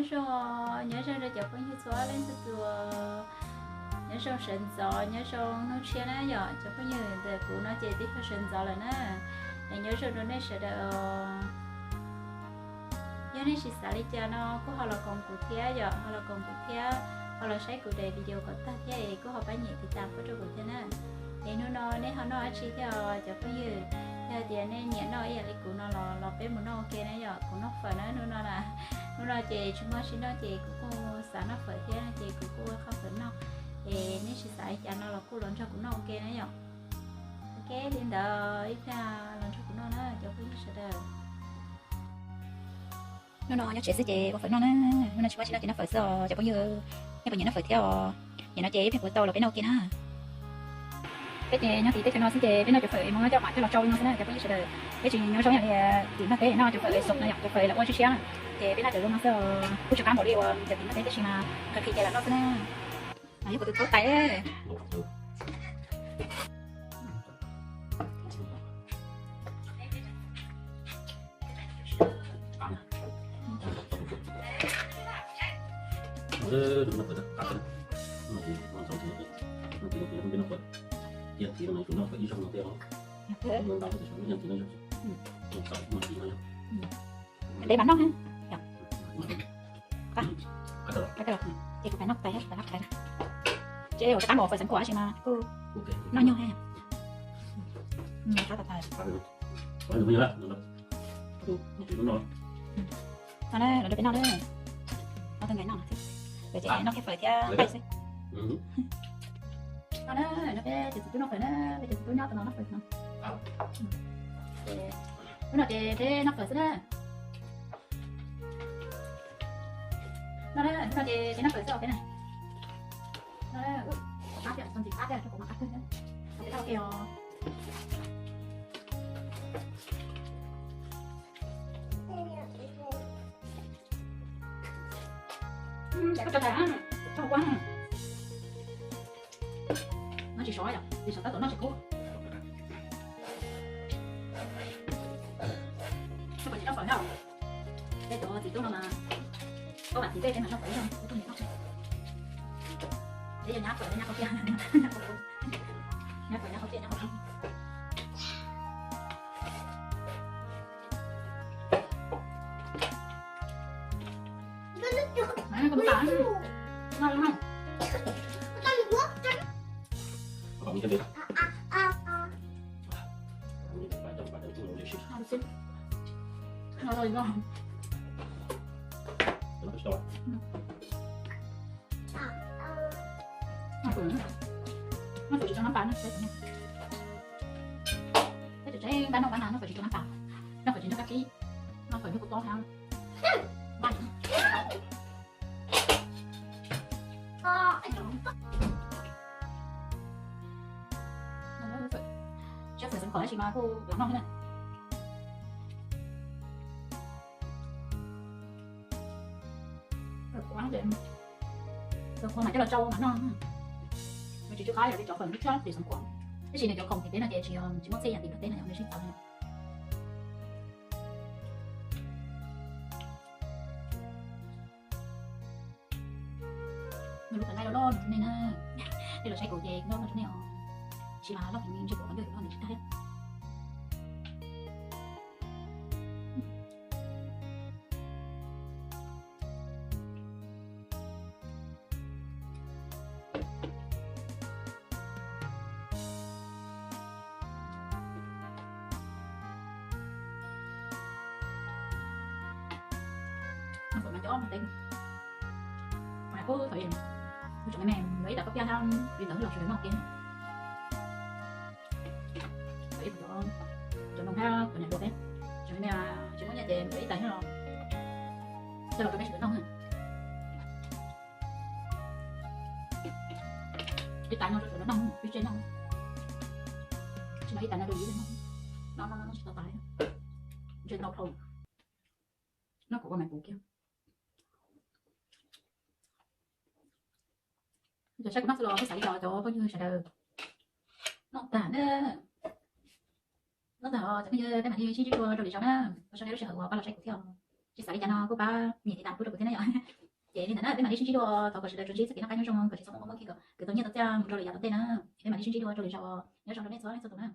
Zoo, nyob zoo rau cov phooj ywg txhua leej txhua tus. Nyob zoo sawv ntxov, nyob zoo hnub tshiab na yom. Cov phooj ywg ntawm kuv no ces twb yog sawv ntxov lawm na. Es nyob zoo rau nej sawv daws. Yog nej tsis xav li cas no kuj ho los koom kuv thiab yom, ho los koom kuv thiab, ho los saib kuv daim video kom tag thiab es kuj ho pab nyem tiv tas pub rau kuv thiab na. Es hnub no nej ho noj dab tsi thiab os cov phooj ywg? Yog tias nej nyiam noj ib yam li kuv no los los peb mus noj ua ke na yom. Kuv noj fawm na hnub no na. Hnub no ces tsis muaj dab tsi noj ces kuv kuj xav noj fawm thiab no ces kuv kuj ua qhov fawm noj. Es nej tsis xav li cas no los kuj los nrog kuv noj ua ke na yom. Ok, li ntawd ib pliag los nrog kuv noj na cov phooj ywg sawv daws. Hnub no nyob tsev xwb ces ua fawm noj na. Hnub no tsis muaj dab tsi noj ces noj fawm xwb os cov phooj ywg. Nej puas nyiam noj fawm thiab os? Nyiam no ces ib pliag kuv tau los peb noj ua ke na. Peb ces nyob tim teb chaws no xwb ces peb noj cov fawm es muab coj mam coj los tsau li no xwb na cov phooj ywg sawv daws. Peb tsis nyob zoo ib yam li tim ntiaj teb noj cov fawm es xom no yom, cov fawm lawv ua tshiab tshiab. Ces peb noj cov zoo no xwb os, kuj tsis qab npaum li uas cov tim ntiaj teb tab sis mas qhia qhia ces lam noj xwb na. Mas yog kuv tus thaub tais. Deb mas noj ha. Qab, qab, ces kuv pais noj tais, pais noj tais. Ces ua rov qab mus fawm xeev khuam tab sis mas kuj noj nyuaj ha. Qab tas tas. No na, los rau peb noj na. Noj tag nkaus noj thiab. Ces noj kiag fawm thiab nqaij xwb. No na, no peb cov txiv tub noj fawm na, peb cov txiv tub nyob tom no noj fawm no. Hnub no ces peb noj fawm xwb na. No na, hnub no ces peb noj fawm xwb os peb na. No na, qab thiab, txog ntxim qab thiab, rau kuv mam qab kawg na. Peb noj ua ke os. Cov koj tso tas, tso ua. No tsis sov yom, tsis sov tab tom noj tsis kub. Noj fawm tsis noj fawm na. Peb cov txiv tub no mas, koj vam txiv peb peb mas noj fawm ib zaug kuj tug niam noj. Peb yog nyab fawm nyab qhov tiaj, nyab fawm nyab qhov tiaj nyab qhov tiaj. Noj fawm tsis rau nab pas na. Peb tseem pab noj pab nas noj fawm tsis rau nab pas, noj fawm tsis nrog kab tsib, noj fawm nrog kua txob thiab npaj. Siab fawm xeev khuam tab sis mas kuj los noj thiab na. Fawm khuam mas coj los tsau mam noj. Nws tsis tsw qab yam li cov fawm lub tshuab tim xeev khuam, tab sis nws cov khoom tim teb no ces tsis, tsis muaj txhij yam tim ntiaj teb no yom, nws sib txawv no. Nws lub fawm nqaij loj loj nws ne na. Tej los saib kuv ces kuv noj rau nej os. Tsis mas loj heev ntshe kuv qhov ncauj yuav loj nws tsis tag thiab. Noj fawm mas cov ob mus teb. Mas kuj thaum ub kuv tseem me me yuav ib tag koj piaj thiab li ntawd los sawv daws noj ua ke. Thaum ub kuv cov, cov noog thiab kuv niam hluas peb tseem me me tsis muaj nyiaj ces yuav ib tag thiab los, thiaj los rau peb sawv daws noj na. Ib tag no rau sawv daws noj, ib tseg noj. Tsis no ib tag no rau yus noj, noj noj noj tsis tau tas, ntshe ntau dhau. Noj kuv ua mas puv kiag. Cov saib kuv noj xwb los kuj xav li cas cov phooj ywg sawv daws. Noj tag na. Noj tag os cov phooj ywg, peb mam li sib ntsib dua rau lwm zaus na. Ua tsaug nej lub sij hawm uas pab los saib kuv thiab os. Tsis xav li cas no kuj pab nias tiv tam pub rau kuv thiab na yom. Ces li ntawd na, peb mam li sib ntsib dua, thov kom sawv daws tsuas ntsib txoj kev noj qab nyob zoo, kom tsis txhob muaj mob muaj nkeeg, kom kwv tau nyiaj tau txiaj mus rau lwm yam tom ntej na. Peb mam li sib ntsib dua, rau lwm zaus, nyob zoo rau nej txhua leej txhua tus na.